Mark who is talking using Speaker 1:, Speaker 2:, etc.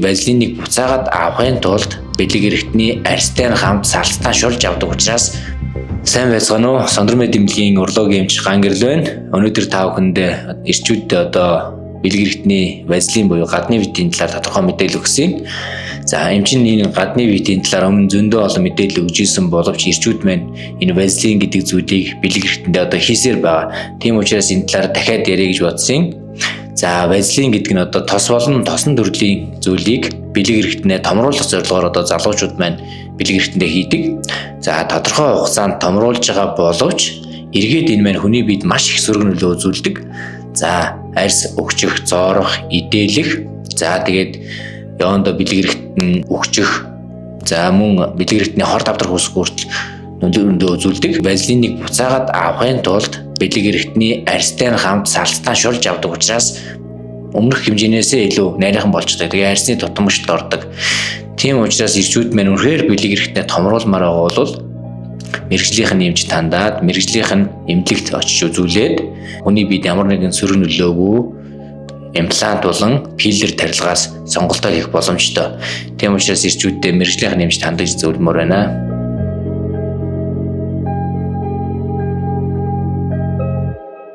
Speaker 1: вазлиныг буцаагаад авахын тулд бэлэг эрхтний арьстай нь хамт салттай шулж авдаг учраас сайн байцгаана уу? Сондормед эмнэлгийн урологийн эмч Ган гэрэл байна. Өнөөдөр та бүхэндээ эрчүүддээ одоо бэлэг эрхтний вазлин буюу гадны витийн талаар тодорхой мэдээлэл өгсөн. За, эмчин энэ гадны витийн талаар өмнө зөндөө олон мэдээлэл өгч ирсэн боловч эрчүүд маань энэ вазлин гэдэг зүйлийг бэлэг эрхтэндээ одоо хийсээр байгаа. Тийм учраас энэ талаар дахиад яриа гэж бодсон. За, вазлин гэдэг нь одоо тос болон тосон төрлийн зүйлийг бэлэг эрхтнээ томруулах зорилгоор одоо залуучууд маань бэлэг эрхтэндээ хийдэг. За, тодорхой хугацаанд томруулж байгаа боловч эргээд энэ маань хүний биед маш их сөрөг нөлөө үзүүлдэг. За, арьс өгчих, зоорох, идээлэх, за тэгээд явандаа бэлэг эрхтэн өгчих, за мөн бэлэг эрхтний хор давдрах үүсэх хүртэл нөлөө үзүүлдэг. Вазлиныг буцаагаад авахын тулд бэлэг эрхтний арьстай нь хамт салттай шулж авдаг учраас өмнөх хэмжээнээсээ илүү нарийнхан болчтой. Тэгээ арьсны тутамгшд ордог. Тийм учраас эрчүүд маань үнэхээр бэлэг эрхтнээ томруулмаар байгаа бол мэргэжлийнх нь эмч тандаад, мэргэжлийнх нь эмнэлэгт очиж үзүүлээд хүний биед ямар нэгэн сөрөг нөлөөгүй имплант болон филлер тарилгаас сонголтоо хийх боломжтой. Тийм учраас эрчүүддээ мэргэжлийнх нь эмч тандаж зөвлөмөр байна.